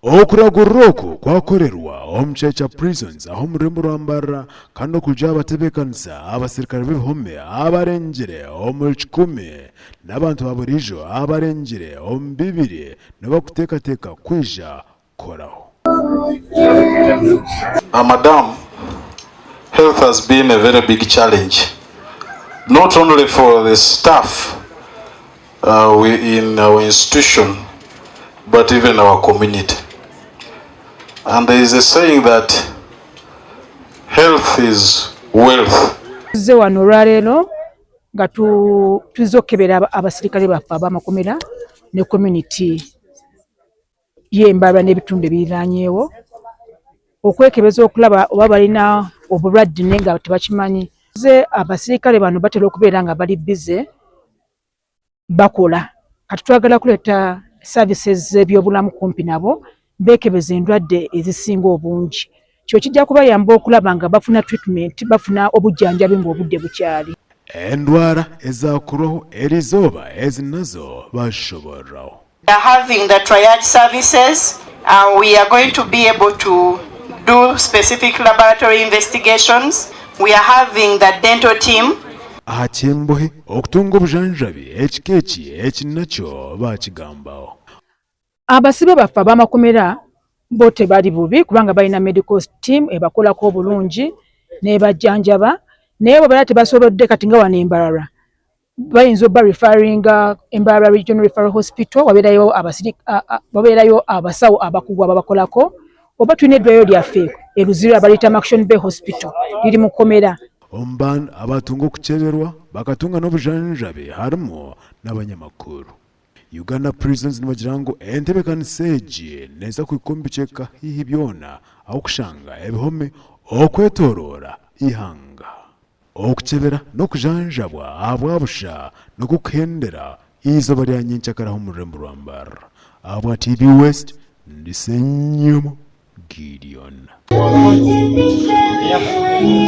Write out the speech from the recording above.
Okuragurira oku kwakorerwa omu kishaayi kya Prisons aha omu rurembo rwa Mbarara kandi okurugira aha batebeekanisa abaserukare b'ebihome abarengire omuri kikumi n'abantu ba buriijo abarengire omu bibiri nibo barikuteekateeka kwija kukoraho. Madam, health has been a very big challenge not only for the staff in our institution but even our community and there is a saying that health is wealth. Tuzze wano olwaleero nga tuzze okukebera abasirikale baffe ab'amakomera ne community y'e Mbarara n'ebitundu ebiriraanyeewo okwekebeza okulaba oba balina obulwadde naye nga tebakimanyi. Abasirikale bano batera okubeera nga bali bbize bakola kati twagala kuleeta services z'ebyobulamu kumpi nabo beekebeze endwadde ezisinga obungi. Kino kijja kubayamba okulaba nga bafuna treatment, bafuna obujjanjabi ng'obudde bukyali. Endwara ezaakorwaho eriizooba ezi nazo baazishoboororaho. We are having the triage services and we are going to be able to do specific laboratory investigations. We are having the dental team. Aha ky'embohe okutunga obujanjabi ekika eki eki nakyo baakigambaho. Abasibe baffe ab'amakomera bo tebali bubi kubanga balina medical team ebakolako obulungi n'ebajjanjaba naye bwe babeera tebasobodde kati nga wano e Mbarara bayinza obba referringa Mbarara Regional Referral Hospital wabeerayo wabeerayo abasawo abakugu ababakolako oba tulina eddwaliro lyaffe e Luzira baliyita Murchison Bay Hospital liri mu kkomera. Omu bantu abatunga okukyeberwa bakatunga n'obujanjabi harimu n'abanyamakuru. Uganda Prisons nibagira ngu entebeekanisa egi neeza kuhika omu bicweka haihi byona ahukushanga ebihome okwetoroora eihanga. Okukyebera n'okujanjabwa ahabwa busha nikwo kuhendera eizooba rya nyenkyakara aha omu rurembo rwa Mbarara. Ahabwa TV West, ndi Ssenyomo Gideon.